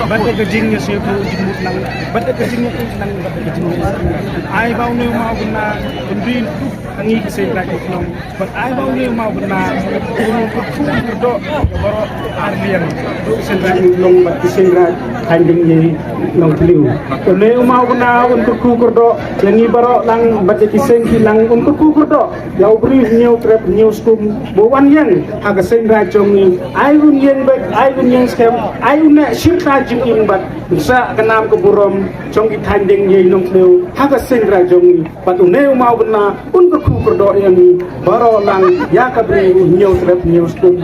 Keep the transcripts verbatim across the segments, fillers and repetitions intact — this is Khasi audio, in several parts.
Bad ka jingïasngewthuh jingmut lang, bad ka jingïasngewthuh lang, bad ka jingïasngewthuh. Ai ba une u maw bynna un ri tu ka ngi ka seng raij u khnong. Bad ai ba une u maw bynna un kyrkhu kyrdoh ïa baroh ar liang, ka seng raij u khnong bad ka seng raij thaiñ Diengïei Nongthliew. Une u maw bynna un kyrkhu kyrdoh ïa ngi baroh lang bad ïa ki seng ki lang, un kyrkhu kyrdoh ïa u briew Hynñiewtrep Hynñiewskum ba u wan ïeng ha ka seng raij jong ngi. Ai un ïeng beit, ai un ïeng skhem, ai un neh shirta jingim bad un sah ka nam ka burom jong ki thaiñ Diengïei Nongthliew ha ka seng raij jong ngi. Bad une u maw bynna un kyrkhu kyrdoh ïa ngi baroh lang, ïa ka briew Hynñiewtrep Hynñiewskum.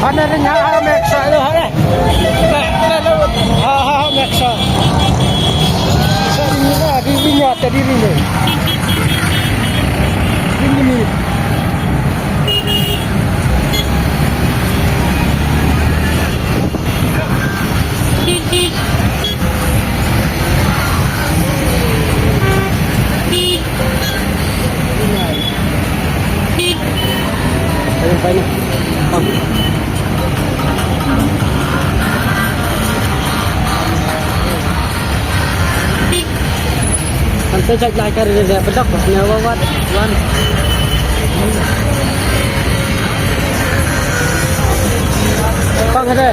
Hana ring ha ha meksa lo hare. Ha ha ha meksa. Sa ring ha di ring ha tadi ring. Ring ni. Kan sa jait lai kar de bedok ne wa wat wan. Pang hade.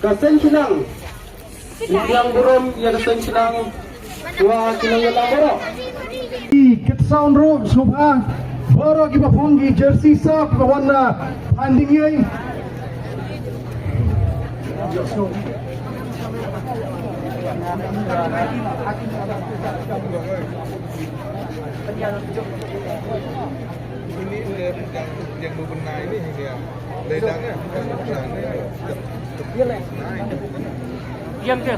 Ka seng khnang. Ngi kyrpad burom ïa ka seng khnang. Wa ki nongïalam baroh. Ki kit sound ruh sngewbha. Baroh kiba phong ki jersey sap kiba wan na thaiñ Diengiei. Ini yang, yang bebenah ini ya. Ledak ya. Diam dia.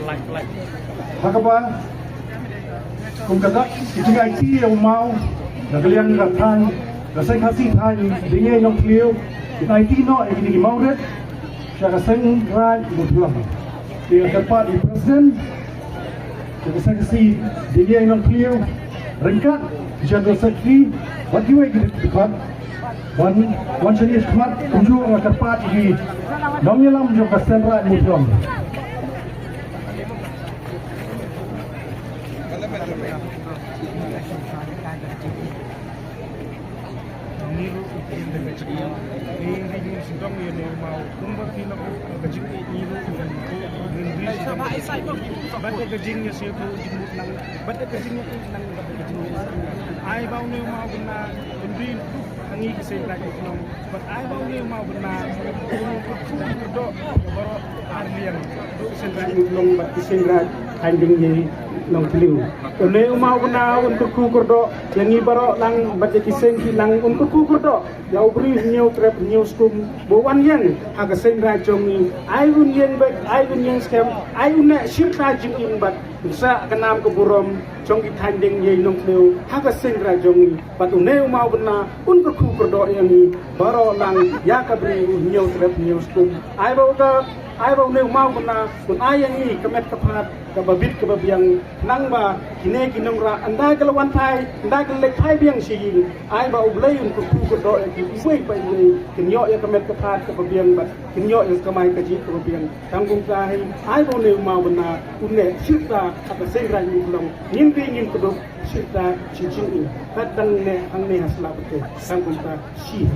Like, like. Hakaba, kum ka dak, ki jingïaid ïa u maw, na ka liang ka thaiñ, ka seng Khasi thaiñ Diengiei Nongthliew, kin ïaid noh ïa kine ki mawrit sha ka seng Raid Mawthlong. Te nga kyrpad ïa u president jong ka seng Khasi Diengiei Nongthliew, ryngkat ki general secretary, bad kiwei ki dkhot, wan, wan shane shakhmat, kumjuh nga kyrpad ïa ki nongïalam jong ka seng Raid Mawthlong. Bad ka jingïasyrdoh jingmut nang, bad ka jingïasyrdoh nang, bad ka jingïasyrdoh. Ai ba une u maw bynna un ri ha ngi ki seng Raid Mawthlong. Bad ai ba une u maw bynna un kyrkhu kyrdoh ïa baroh ar liang. Ki seng Raid Mawthlong bad ki seng Raid Diengiei Nongthliew. Une u maw bynna un kyrkhu kyrdoh ïa ngi baroh lang bad ïa ki seng ki lang un kyrkhu kyrdoh. Ïa u briew hynñiew trep hynñiew skum ba u wan ïeng ha ka seng Raid jong ngi. Ai un ïeng beit, ai un ïeng skhem, ai un neh shirta jingim bad un sah ka nam ka burom jong ki thaiñ Diengiei Nongthliew ha ka seng Raid jong ngi. Bad une u maw bynna un kyrkhu kyrdoh ïa ngi baroh lang ïa ka briew hynñiew trep hynñiew skum. Ai ba u da, ai ba une u maw bynna un ai ïa ngi ka met ka phad kaba bit kaba biang, nangba kine ki nongrah ynda ki la wan phai, ynda ki la leit phai biang sha ïing, ai ba U Blei un kyrkhu kyrdoh ïa ki uwei pa uwei, kin ïoh ïa ka met ka phad kaba biang bad kin ïoh ïa ka kamai kajih kaba biang. Tang kumta hi, ai ba une u maw bynna un neh shirta ha ka seng Raid Mawthlong, ngin ri ngin kdup shirta shi jingim. Kat tang ne hangne ha sla pyrthei. Tang kumta shi.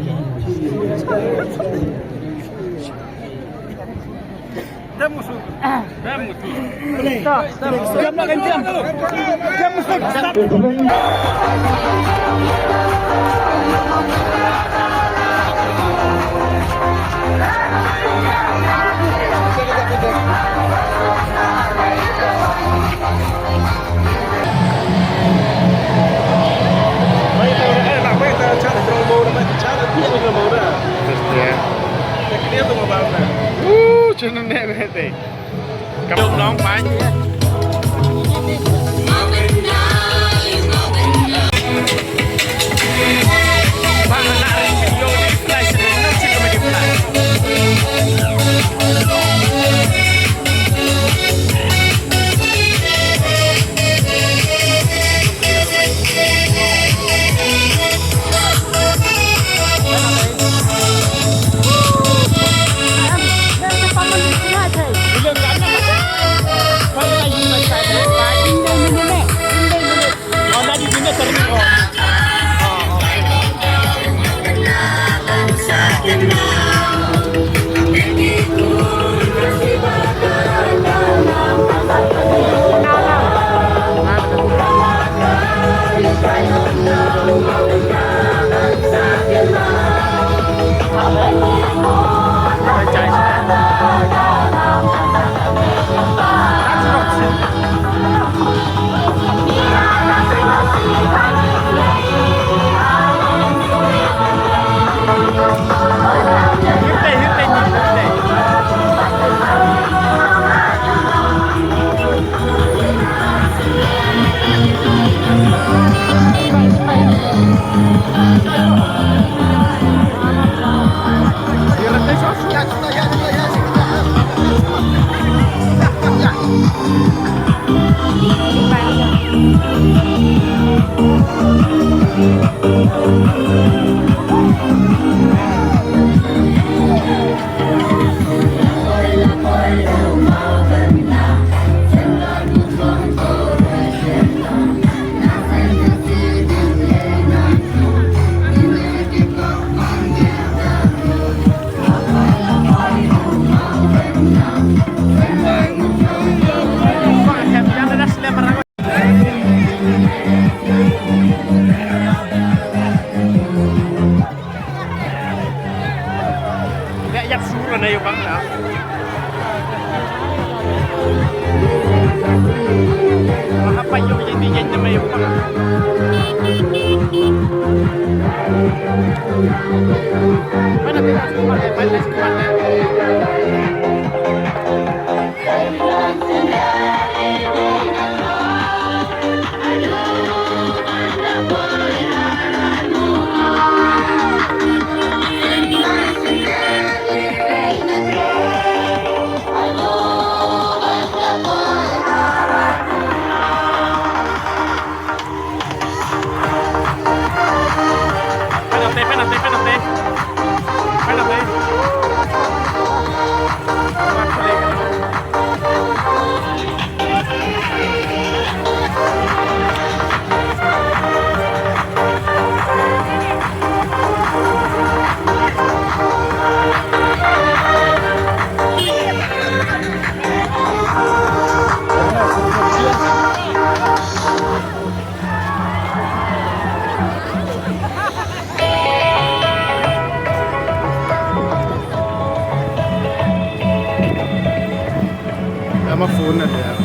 Ama phone na dia.